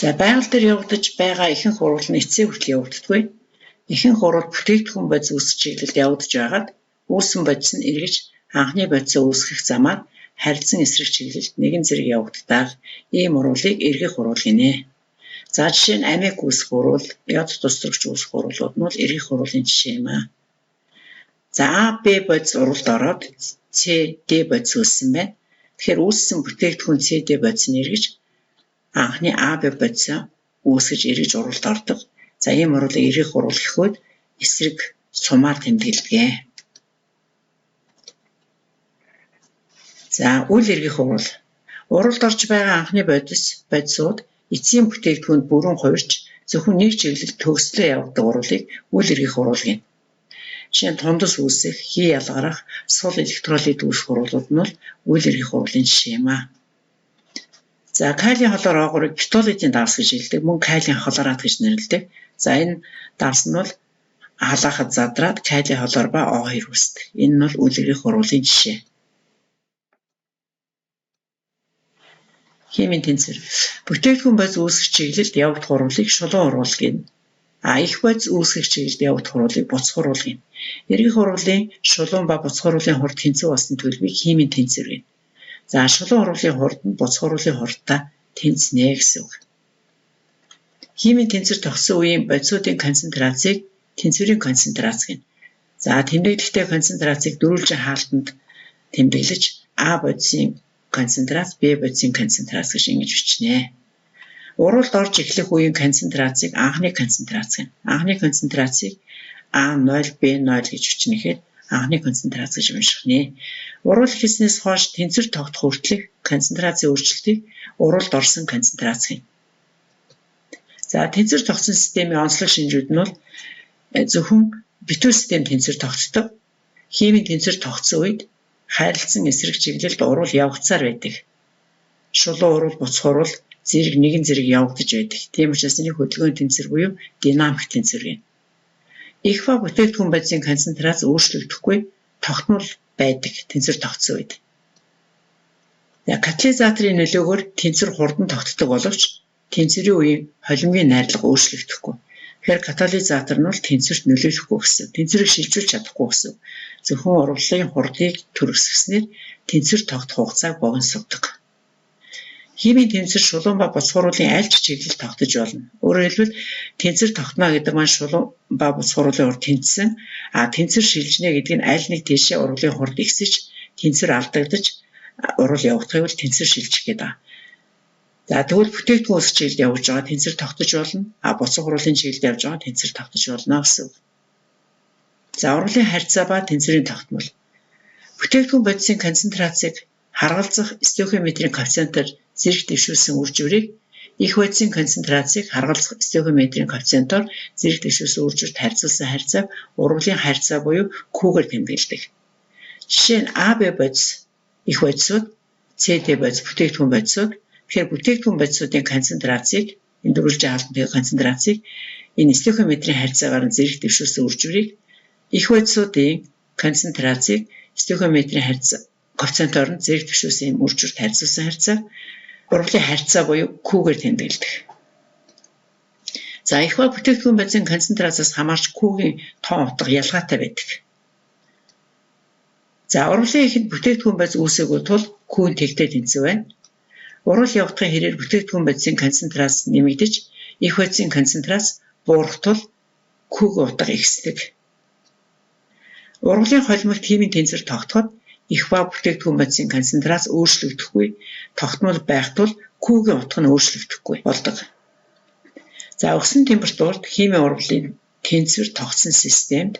За байгаль дээр явагдаж байгаа ихэнх урвал нь эцсийн хүртэл явагддаггүй. Ихэнх урвал бүтээгдэхүүн бодис үүсэх чиглэлд явагдаж байгаад үүссэн бодис нь эргэж анхны бодисоо үүсгэх замаар харилцан эсрэг чиглэлд нэгэн зэрэг явагддаг. Ийм урвалыг эргэх урвал гинэ. За жишээ нь амик үүсэх урвал, йод тусрагч үүсэх урвалууд нь бол эргэх урвалын жишээ юм аа. За А, Б бодис урвалд ороод С, Д бодис үүссэн байна. Тэгэхээр үүссэн бүтээгдэхүүн С, Д бодис нь эргэж анхны А, Б бодисоо үүсгэж эргэж урвалд ордог. За ийм урвалыг эргэх урвал гэхүүд эсрэг сумаар тэмдэглэдэг. За үл эргэх урвал. Урвалд орж байгаа анхны бодисууд эцсийн бүтээгдэхүүнд бүрэн хувирч зөвхөн нэг чиглэлд төгслөө явагддаг урвалыг үл эргэх урвал гэнэ. Жишээ нь тундас үүсэх, хий ялгарах, сул электролит үүсэх урвалууд нь бол үл эргэх урвалын жишээ юм аа. За калийн хлор оогоорыг битолидын давс гэж хэлдэг, мөн калийн хлорат гэж нэрлэдэг. За энэ давс нь бол халаахад задраад калийн хлор ба О2 үүсдэг. Энэ нь бол үл эргэх урвалын жишээ. Химийн тэнцвэр. Бүтээгдэхүүн бодис үүсгэх чиглэлд явагдах урвалыг шулуун урвал гэнэ. А их бодис үүсгэх чиглэлд явагдах урвалыг буцах урвал гэнэ. Эргэх урвалын шулуун ба буцах урвалын хурд тэнцүү болсон төлбөрийг химийн тэнцвэр гэнэ. За шулуун урвалын хурд нь буцах урвалын хурдтай тэнцнэ гэсэн үг. Химийн тэнцвэр тогтсон үеийн бодисуудын концентрацийг тэнцвэрийн концентрац гэнэ. За тэмдэглэхтэй концентрацийг дөрвөлжин хаалтанд тэмдэглэж А бодисын концентрац, Б бодисын концентрац гэж ингэж бичнэ. Урвалд орж эхлэх үеийн концентрацийг анхны концентрац гэнэ. Анхны концентрацийг А0, Б0 гэж бичнэ гэхэд анхны концентрац гэж унших нэ. Урвал эхэлснээс хойш тэнцвэр тогтох хүртэлх концентрацийн өөрчлөлтийг урвалд орсон концентрац гэнэ. За тэнцвэр тогтсон системийн онцлог шинжүүд нь бол зөвхөн битүү систем тэнцвэр тогтдог. Химийн тэнцвэр тогтсон үед харилцан эсрэг чиглэлд урвал явагдсаар байдаг. Шулуун урвал, буцах урвал зэрэг нэгэн зэрэг явагдаж байдаг. Тийм учраас энийг хөдөлгөөн тэнцвэр буюу динамик тэнцвэр гэнэ. Их ба бүтээгдэхүүн бодисын концентрац өөрчлөгдөхгүй тогтмол байдаг тэнцвэр тогтсон үед. Катализаторын нөлөөгөөр тэнцвэр хурдан тогтдог боловч тэнцвэрийн үеийн холимгийн найрлага өөрчлөгдөхгүй. Тэгэхээр катализатор нь бол тэнцвэрт нөлөөлөхгүй гэсэн. Тэнцвэрийг шилжүүлж чадахгүй гэсэн. Зөвхөн урвалын хурдыг төрөсгснээр тэнцвэр тогтох хугацааг богиносгодог. Химийн тэнцвэр шулуун ба буцах уруулын аль ч чиглэлд тогтож болно. Өөрөөр хэлбэл тэнцвэр тогтно гэдэг маань шулуун ба буцах уруулын хурд тэнцсэн. А тэнцвэр шилжинэ гэдэг нь аль нэг тийшээ урвалын хурд ихсэж тэнцвэр алдагдаж урвал явагдахыг бол тэнцвэр шилжих гэдэг. За тэгвэл бүтээгдэхүүн үүсэх чиглэлд явж байгаа тэнцвэр тогтож болно. А буцах уруулын чиглэлд явж байгаа тэнцвэр тогтож болно гэсэн үг. За урвалын харьцаа ба тэнцвэрийн тогтмол. Бүтээгдэхүүн бодисын концентрацийг харгалзах стехиометрийн коэффициентээр зэрэг дэвшүүлсэн үр живрийг их бодисын концентрацийг харгалзах стехиометрийн коэффициентоор зэрэг дэвшүүлсэн үр живэрт харьцуулсан харьцааг урвалын харьцаа буюу Q-гээр тэмдэглэдэг. Жишээ нь А, Б бодис их бодисууд, С, Д бодис бүтээгдэхүүн бодисууд. Тэгэхээр бүтээгдэхүүн бодисуудын концентрацийг энэ дөрвөлжин хаалтны концентрацийг энэ стехиометрийн харьцаагаар нь зэрэг дэвшүүлсэн үр живрийг их бодисуудын концентрацийг стехиометрийн харьцаа коэффициентоор нь зэрэг дэвшүүлсэн юм үр живэрт харьцуулсан харьцаа урвалын харьцаа буюу Q-гээр тэмдэглэдэг. За их ба бүтээгдэхүүн бодисын концентрациас хамаарч Q-гийн тоон утга ялгаатай байдаг. За урвалын эхэнд бүтээгдэхүүн бодис үүсээгүй тул Q нь тэгтэй тэнцүү байна. Урвал явагдахын хэрээр бүтээгдэхүүн бодисын концентрац нэмэгдэж их бодисын концентрац буурах тул Q-гийн утга ихсдэг. Урвалын холимогт химийн тэнцвэр тогтоход их ба бүтээгдэхүүн бодисын концентрац өөрчлөгдөхгүй тогтмол байх тул Q-гийн утга нь өөрчлөгдөхгүй болдог. За өгсөн температурт химийн урвалын тэнцвэр тогтсон системд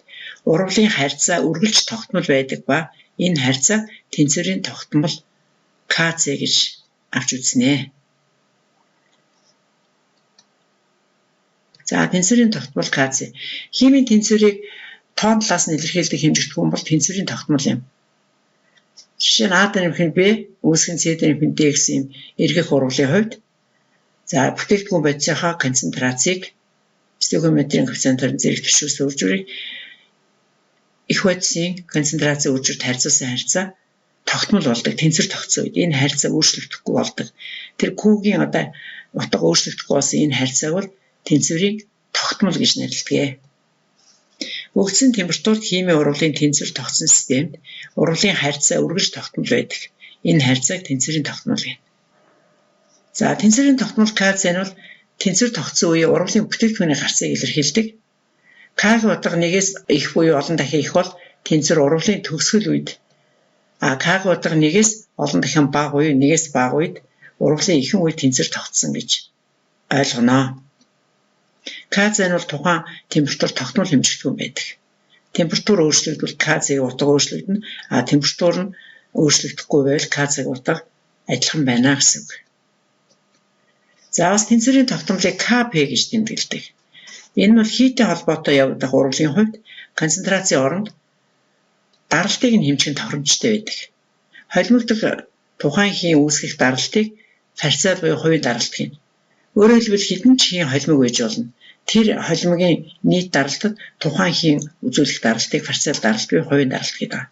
урвалын харьцаа үргэлж тогтмол байдаг ба энэ харьцаа тэнцвэрийн тогтмол Kc гэж авч үзнэ. За тэнцвэрийн тогтмол Kc. Химийн тэнцвэрийг тоон талаас нь илэрхийлдэг хэмжигдэхүүн бол тэнцвэрийн тогтмол юм. Жишээ нь А нэмэх нь Б, үүсгэн нь С нэмэх нь Д гэсэн юм эргэх урвалын хувьд за бүтээгдэхүүн бодисынхаа концентрацийг стехиометрийн коэффициентоор зэрэг дэвшүүлсэн үр живрийг их бодисын концентрацийн үр живэрт харьцуулсан харьцаа тогтмол болдог, тэнцвэр тогтсон үед энэ харьцаа өөрчлөгдөхгүй болдог. Тэр Q-гийн одоо Утга өөрчлөгдөхгүй болсон энэ харьцааг бол тэнцвэрийн тогтмол гэж нэрлэдэг. Өгсөн температурт химийн урвалын тэнцвэр тогтсон системд урвалын харьцаа өргөж тогтмол байдаг. Энэ харьцааг тэнцвэрийн тогтмол гэнэ. За, тэнцвэрийн тогтмол Кз нь бол тэнцвэр тогтсон үеийн урвалын бүтээгдэхүүний гарцыг илэрхийлдэг. К-ийн утга нэгээс их буюу олон дахин их бол тэнцвэр урвалын төгсгөл үед, а К-ийн утга нэгээс олон дахин бага буюу нэгээс бага үед урвалын ихэнх үед тэнцвэр тогтсон гэж ойлгоно. Кз нь бол тухайн температур тогтмол хэмжигдэхүүн байдаг. Температур өөрчлөгдвөл Кз-ийн утга өөрчлөгдөнө, а температур нь өөрчлөгдөхгүй байвал Кз-ийн утга адилхан байна гэсэн үг. За, бас тэнцвэрийн тогтмолыг КП гэж тэмдэглэдэг. Энэ нь бол хийтэй холбоотой явагдах урвалын хувьд концентрацийн оронд даралтыг нь хэмжих нь тохиромжтой байдаг. Холимогдох тухайн хийн үүсгэх даралтыг парциал буюу хувийн даралт гэнэ. Өөрөөр хэлбэл, хэдэн ч хийн холимог байж болно. Тэр холимогийн нийт даралтад тухайн хийн үзүүлэх даралтыг парциал даралт буюу хувийн даралт гэдэг.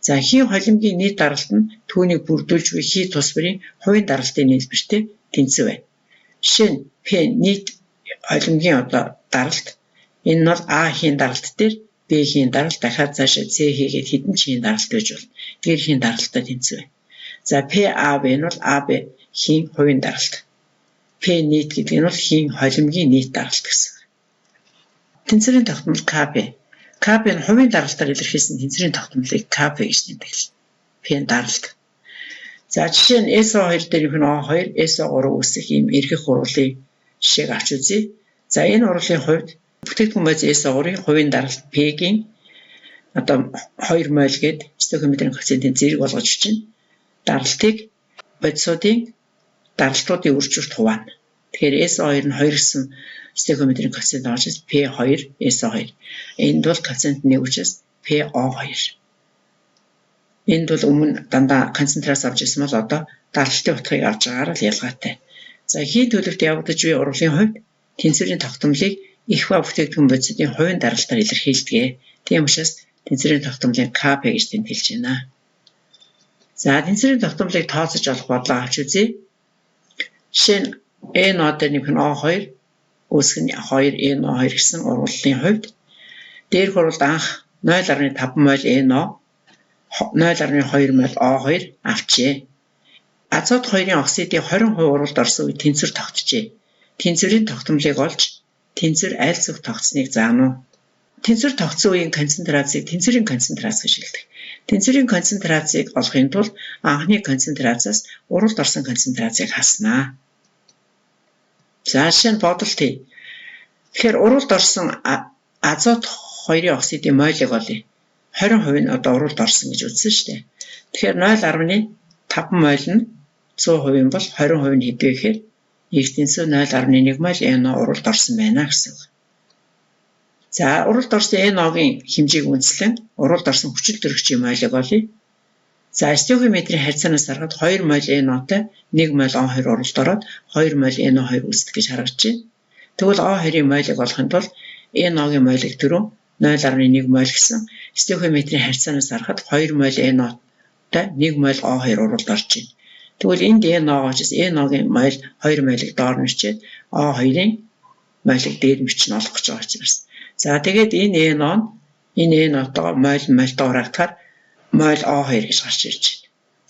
За, хийн холимогийн нийт даралт нь түүнийг бүрдүүлж буй хий тус бүрийн хувийн даралтын нийлбэртэй тэнцүү байна. Жишээ нь, P нийт холимогийн одоо даралт, энэ нь бол А хийн даралт дээр Б хийн даралт, дахиад цаашаа С хийгээд хэдэн ч хийн даралт байж болно. Тэр хийн даралттай тэнцүү байна. За, PAB нь бол АБ хийн хувийн даралт. P нийт гэдэг нь бол хийн холимогийн нийт даралт гэсэн. Тэнцвэрийн тогтмол КП. КП нь хувийн даралтаар илэрхийлсэн тэнцвэрийн тогтмолыг КП гэж нэмэглэнэ. P нь даралт. За, жишээ нь SO2 дээр нь O2, SO3 үүсэх ийм эргэх урвалын жишээг авч үзье. За, энэ урвалын хувьд бүтээгдэхүүн бодис SO3-ын хувийн даралт P-гийн одоо 2 моль гээд стохиометрийн коэффициентийн зэрэг болгож бичнэ. Даралтыг бодисуудын даралтуудын үржвэрт хуваана. Тэгэхээр SO2 нь 2 гэсэн стохиометрийн коэффициент орж P2 SO2. Энд бол коэффициент 1 учраас PO2. Энд бол өмнө дандаа концентрац авч ирсэн бол одоо даралтын утгыг авч байгаагаар л ялгаатай. За, хий төлөвт явагдаж буй урвалын хувьд тэнцвэрийн тогтмолыг их ба бүтээгдэхүүн бодисуудын хувийн даралтаар илэрхийлдэг. Тийм учраас тэнцвэрийн тогтмолыг КП гэж тэмдэглэж байна. За, тэнцвэрийн тогтмолыг тооцож олох бодлого авч үзье. Жишээ нь, NO дээр нэмэх нь O2 үүсгэх нь 2 NO2 гэсэн урвалын хувьд дээрх урвалд анх 0.5 моль NO, 0.2 моль O2 авчээ. Азот 2-ын оксидын 20% урвалд орсон үед тэнцвэр тогтжээ. Тэнцвэрийн тогтмолыг олж тэнцвэр аль зүг тогтсныг заана уу? Тэнцвэр тогтсон үеийн концентрацийг тэнцвэрийн концентрац гэж хэлдэг. Тэнцвэрийн концентрацийг олохын тулд анхны концентрациас урвалд орсон концентрацийг хаснаа. За, жишээ нь бодолт хий. Тэгэхээр урвалд орсон азот 2-ын оксидын молийг олъё. 20% нь одоо урвалд орсон гэж үзсэн шүү дээ. Тэгэхээр 0.5 моль нь 100% бол 20% нь хэд вэ гэхээр 1.0.1 моль NO урвалд орсон байна гэсэн үг. За, урвалд орсон NO-гийн хэмжээг үндэслэн урвалд орсон хүчил төрөгчийн молийг олъё. За, стехиометрийн харьцаанаас харахад 2 моль NO-тай 1 моль O2 урвалд ороод 2 моль NO2 үүсдэг гэж харагдаж байна. Тэгвэл O2-ын молийг олохын тулд NO-гийн молийг түрүү 0.1 моль гэсэн стехиометрийн харьцаанаас харахад 2 моль NO-тай 1 моль O2 урвалд орж байна. Тэгвэл энд NO учраас NO-гийн моль 2 молийг доор нь бичээд O2-ын молийг дээр нь бичнэ, олох гэж байгаа учраас. За, тэгээд энэ NO нь энэ NO-тойгоо моль мольтойгоо хураагдахаар моль O2 гэж гарч ирж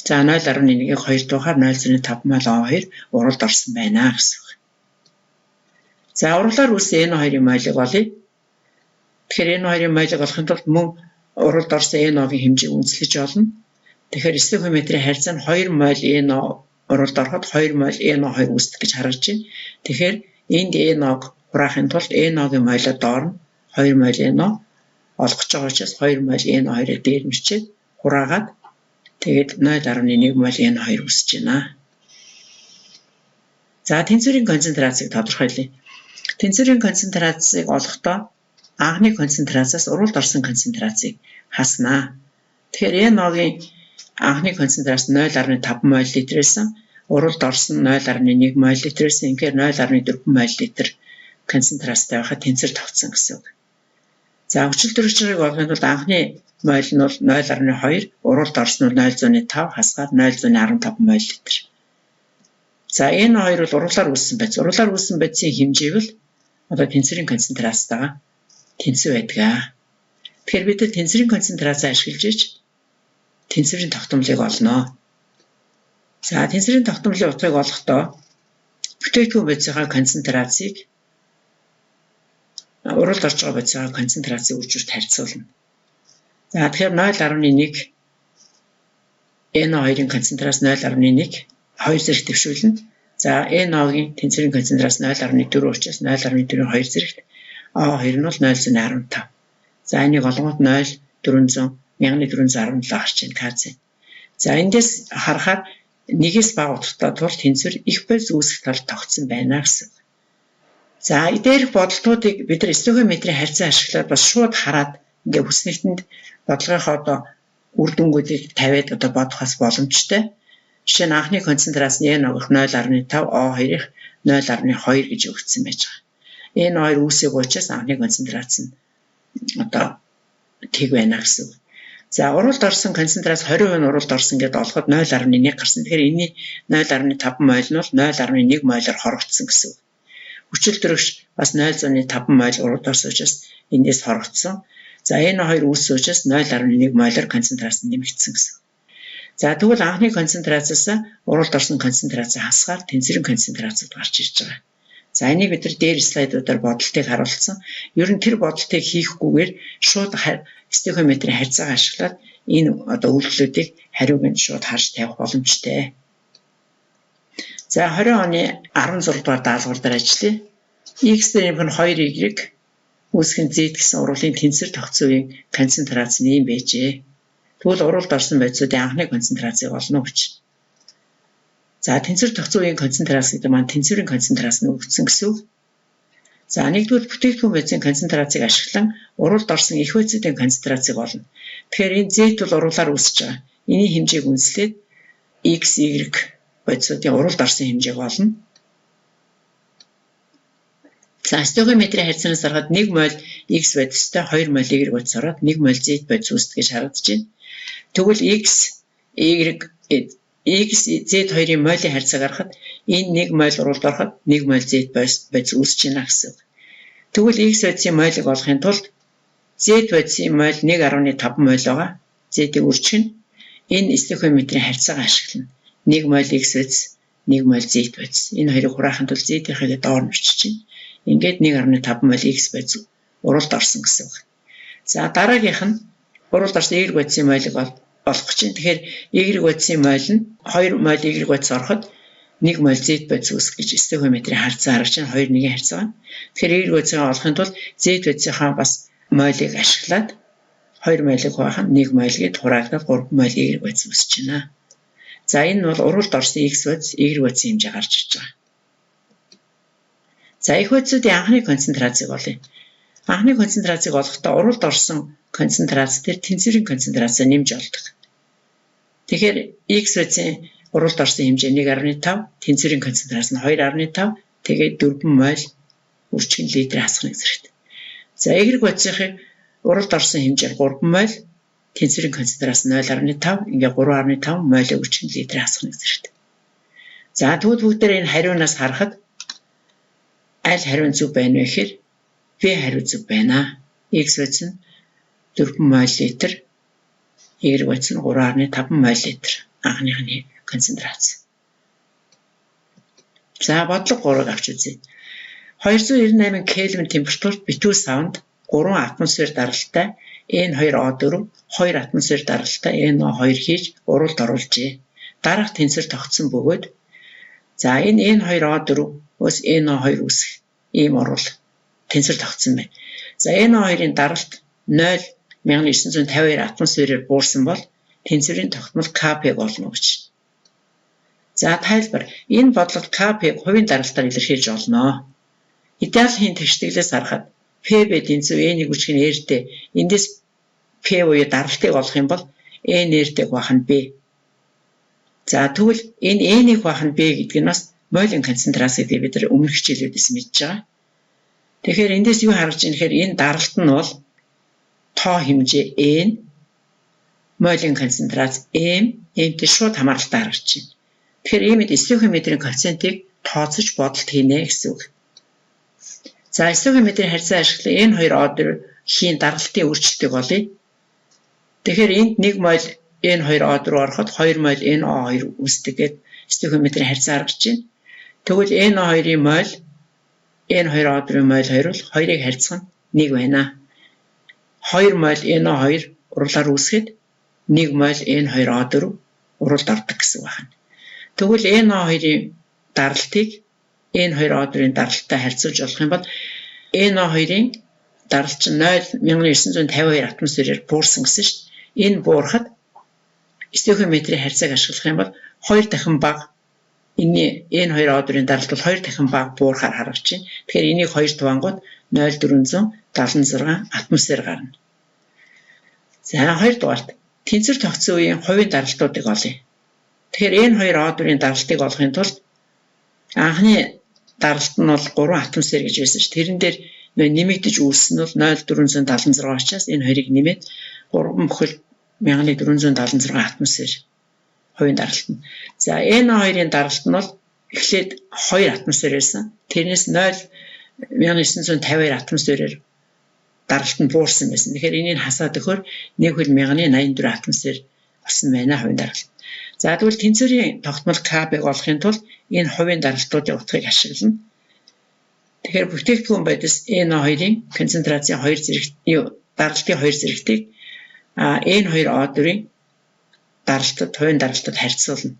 байна. За, 0.1-ийг 2 дуухаар 0.5 моль O2 урвалд орсон байна гэсэн үг. За, урвалаар үүссэн NO2-ын молийг олъё. Тэгэхээр NO2-ын молийг олохын тулд мөн урвалд орсон NO-гийн хэмжээг үндэслэж олно. Тэгэхээр стехиометрийн харьцаа нь 2 моль NO урвалд ороход 2 моль NO2 үүсдэг гэж харагдаж байна. Тэгэхээр энд NO-г хураахын тулд NO-гийн молио доор нь 2 моль NO олгож байгаа учраас 2 моль NO2-ыг дээр нь бичээд хураагаад тэгээд 0.1 моль NO2 үүсэж байна. За, тэнцвэрийн концентрацийг тодорхойлъё. Тэнцвэрийн концентрацийг олохдоо анхны концентрациас урвалд орсон концентрацийг хаснаа. Тэгэхээр NO-гийн анхны концентрац 0.5 моль литр байсан. Урвалд орсон 0.1 моль литр байсан. Ингээд 0.4 моль литр концентрацтай байхад тэнцвэр тогтсон гэсэн үг. За, хүчил төрөгчийг олохын тулд анхны моль нь бол 0.2, урвалд орсон нь 0.5 хасгаар 0.15 моль литр. За, NO2 бол уруулаар үүссэн бодис. Уруулаар үүссэн бодисын хэмжээг л одоо тэнцвэрийн концентрацтайгаа тэнцүү байдаг. Тэгэхээр бид нар тэнцвэрийн концентрац ашиглаж иж тэнцвэрийн тогтмолыг олно. За, тэнцвэрийн тогтмолын утгыг олохдоо бүтээгдэхүүн бодисынхаа концентрацийг уруулд орж байгаа бодисынхаа концентрацийг үржүүлж харьцуулна. За, тэгэхээр 0.1 NO2-ын концентрац 0.1 хоёр зэрэг дэвшүүлнэ. За, NO-гийн тэнцвэрийн концентрац 0.4 учраас 0.4-ийн хоёр зэрэгт, O2 нь бол 0.15. За, энийг олгоод 0.400 1417 гарч байна КЦ. За, эндээс харахаар нэгээс бага утгатай тул тэнцвэр их бодис үүсэх талд тогтсон байна гэсэн. За, дээрх бодолтуудыг бид нар стехиометрийн харьцаа ашиглаад бас шууд хараад ингээ хүснэгтэнд бодлогынхоо одоо үр дүнгуудыг тавиад одоо бодох бас боломжтой. Жишээ нь, анхны концентрац нь N-х 0.5, O2-х 0.2 гэж өгсөн байж байгаа. N2 үүсээг учраас анхны концентрац нь одоо тэг байна гэсэн үг. За, уруулд орсон концентрац 20% нь уруулд орсон гэдээ олоход 0.1 гарсан. Тэгэхээр энэний 0.5 моль нь бол 0.1 молоор хорогдсон гэсэн үг. Хүчил төрөгч бас 0.5 моль уруулд орсон учраас эндээс хорогдсон. За, энэ хоёр үүссэн учраас 0.1 молоор концентрац нэмэгдсэн гэсэн. За, тэгвэл анхны концентрацаас уруулд орсон концентрац хасгаар тэнцвэрийн концентрацууд гарч ирж байгаа. За, энийг бид нар дээр слайдуудаар бодолтыг харуулсан. Ер нь тэр бодолтыг хийхгүйгээр шууд стехиометрийн харьцаагаа ашиглаад энэ одоо үйлдэлүүдийг хариуг нь шууд харж тавих боломжтой. За, 20 оны 16 дугаар даалгавар дээр ажиллая. X дээр нэмэх нь 2Y үүсгэн Z гэсэн уруулын тэнцвэр тогтсон үеийн концентрац нь ийм байжээ. Тэгвэл уруулд орсон бодисуудын анхны концентрацийг олно гэж. За, тэнцвэр тогтсон үеийн концентрац гэдэг маань тэнцвэрийн концентрац нь өгөгдсөн гэсэн үг. За, нэгдүгээр бүтээгдэхүүн бодисын концентрацийг ашиглан уруулд орсон эх бодисуудын концентрацийг олно. Тэгэхээр энэ Z бол уруулаар үүсэж байгаа. Энийн хэмжээг үндэслээд X, Y бодисуудын уруулд орсон хэмжээг олно. За, стехиометрийн харьцаанаас харахад 1 моль X бодистой 2 моль Y бодис ороод 1 моль Z бодис үүсдэг гэж харагдаж байна. Тэгвэл X, Y, X, Z хоёрын молийн харьцааг харахад энэ 1 моль уруулд ороход 1 моль Z бодис үүсэж байна гэсэн үг. Тэгвэл X бодисын молийг олохын тулд Z бодисын моль 1.5 моль байгаа. Z-ийг үржих нь энэ стехиометрийн харьцаагаа ашиглана. 1 моль X бодис, 1 моль Z бодис. Энэ хоёрыг хураахын тулд Z-ийнхээ доор нь бичиж байна. Ингээд 1.5 моль X бодис уруулд орсон гэсэн үг. За, дараагийнх нь уруулд орсон Y бодисын молийг олох гэж байна. Тэгэхээр Y бодисын моль нь 2 моль Y бодис ороход 1 моль Z бодис үүсгэх гэж стехиометрийн харьцаа харагдаж байна. 2 1-ийн харьцаа. Тэгэхээр Y бодисыг олохын тулд Z бодисынхаа бас молийг ашиглаад 2 молийг хуваах нь 1 моль гээд хураагдаад 3 моль Y бодис үүсэж байна. За, энэ нь бол уруулд орсон X бодис, Y бодисын хэмжээ гарч ирж байгаа. За, эх бодисуудын анхны концентрацийг олъё. Анхны концентрацийг олохдоо уруулд орсон концентрац дээр тэнцвэрийн концентрацаа нэмж олдог. Тэгэхээр X бодисын уруулд орсон хэмжээ 1.5, тэнцвэрийн концентрац нь 2.5, тэгээд 4 моль үржих нь литр хасах нэг зэрэгт. За, Y бодисынхыг уруулд орсон хэмжээ 3 моль, тэнцвэрийн концентрац 0.5, ингээ 3.5 моль үржих нь литр хасах нэг зэрэгт. За, тэгвэл бүгдээр энэ хариунаас харахад аль хариу зөв байна вэ гэхээр B хариу зөв байна. X бодис нь 4 моль литр, Y бодис нь 3.5 моль литр анхных нь концентрац. За, бодлого 3-ыг авч үзье. 298 Кельвин температурт битүү савнд 3 атмосфер даралтай N2O4, 2 атмосфер даралтай NO2 хийж уруулд оруулжээ. Дараах тэнцвэр тогтсон бөгөөд, за, энэ N2O4-өөс NO2 үүсэх ийм уруул тэнцвэр тогтсон байна. За, NO2-ын даралт 0.1952 атмосферээр буурсан бол тэнцвэрийн тогтмол КП-г олно гэж. За, тайлбар. Энэ бодлогод КП-г хувийн даралтаар илэрхийлж олно. Идеалын тэгштгэлээс харахад ПБ тэнцүү N-ийг үжих нь R-тэй. Эндээс P буюу даралтыг олох юм бол N R-тэй хуваах нь B. За, тэгвэл энэ N-ийг хуваах нь B гэдэг нь бас молийн концентрац гэдгийг бид нар өмнөх хичээлүүдээс мэдж байгаа. Тэгэхээр эндээс юу харж байгаа нэхэр энэ даралт нь бол тоо хэмжээ N, молийн концентрац M, M-тэй шууд хамааралтай харагдаж байна. Тэгэхээр ийм стехиометрийн коэффициентийг тооцож бодолт хийнэ гэсэн үг. За, стехиометрийн харьцаа ашиглан N2O4 хийн даралтын өөрчлөлтийг олъё. Тэгэхээр энд 1 моль N2O4 ороход 2 моль NO2 үүсдэг гээд стехиометрийн харьцаа гаргаж байна. Тэгвэл NO2-ын моль N2O4-ын моль хоёр бол хоёрыг харьцах нь 1 байна. 2 моль NO2 урлаар үүсгэхэд 1 моль N2O4 уралд ордог гэсэн байна. Тэгвэл NO2-ын даралтыг N2O4-ын даралттай харьцуулж болох юм бол NO2-ын даралт чинь 0.1952 атмосферээр буурсан гэсэн шүү дээ. Энэ буурахад стехиометрийн харьцааг ашиглах юм бол 2 дахин бага, энэний N2O4-ын даралт бол 2 дахин бага буурахаар харагдаж байна. Тэгэхээр энийг 2 туваангууд 0.476 атмосфер гарна. За, хоёрдугаарт тэнцвэр тогтсон үеийн хувийн даралтуудыг олъё. Тэгэхээр N2O4-ын даралтыг олохын тулд анхны даралт нь бол 3 атмосфер гэж байсан ш. Тэрэн дээр нэмэгдэж үүссэн нь бол 0.476 учраас энэ хоёрыг нэмээд 3,1476 атмосфер хувийн даралт нь. За, NO2-ын даралт нь бол эхлээд 2 атмосфер байсан. Тэрнээс 0.1952 атмосферээр даралт нь буурсан байсан. Тэгэхээр энийг хасаад өгөхөөр 1,1084 атмосфер болсон байна хувийн даралт. За, тэгвэл тэнцвэрийн тогтмол КБ-г олохын тулд энэ хувийн даралтуудын утгыг ашиглана. Тэгэхээр бүтээгдэхүүн бодис NO2-ын концентрацийн хоёр зэрэг, даралтын хоёр зэрэгтийг N2O4-ын даралтад, хувийн даралтад харьцуулна.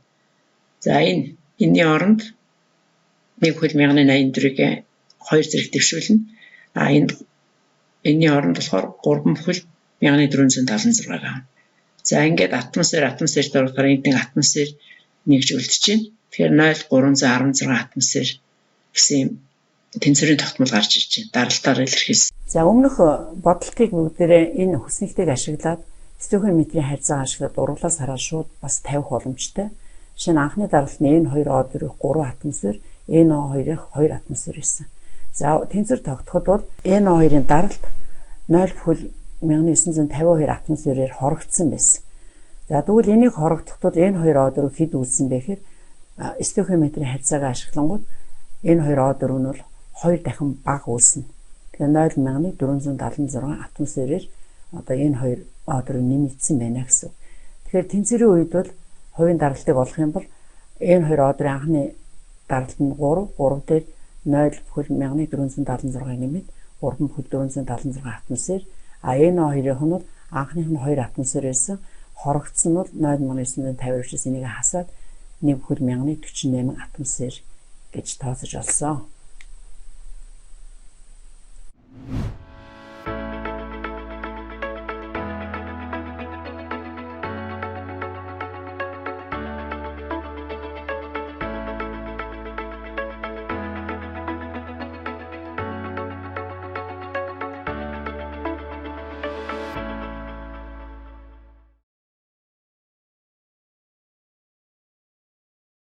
За, энэний оронд 1,1084-ыг хоёр зэрэг дэвшүүлнэ. А энд энэний оронд болохоор 3,1476-г авна. За, ингээд атмосфер атмосферт орохоор энд нэг атмосфер нэгж үлдэж байна. Тэгэхээр 0.316 атмосфер гэсэн юм тэнцвэрийн тогтмол гарч ирж байна. Даралтаар илэрхийлсэн. За, өмнөх бодолтыг бүгдээрээ энэ хүснэгтийг ашиглаад, стехиометрийн харьцаа ашиглаад уруулаас хараад шууд бас тавих боломжтой. Жишээ нь, анхны даралт нь N2O4-ийн 3 атмосфер, NO2-ийн 2 атмосфер байсан. За, тэнцвэр тогтоход бол NO2-ын даралт 0.1952 атмосферээр хорогдсон байсан. За, тэгвэл энийг хорогдохдод N2O4 хэд үүссэн бэ гэхээр стехиометрийн харьцааг ашиглангууд N2O4 нь бол 2 дахин бага үүснэ. Тэгэхээр 0.476 атмосферээр одоо N2O4 нэмэгдсэн байна гэсэн. Тэгэхээр тэнцвэрийн үед бол хувийн даралтыг олох юм бол N2O4-ын анхны даралт нь 3, 3 дээр 0.1476-ыг нэмээд 3.476 атмосфер. А NO2-ийнх нь бол анхных нь 2 атмосфер байсан. Хорогдсон нь бол 0.950 учраас энийг хасаад 1.1048 атмосфер гэж тооцож олсон.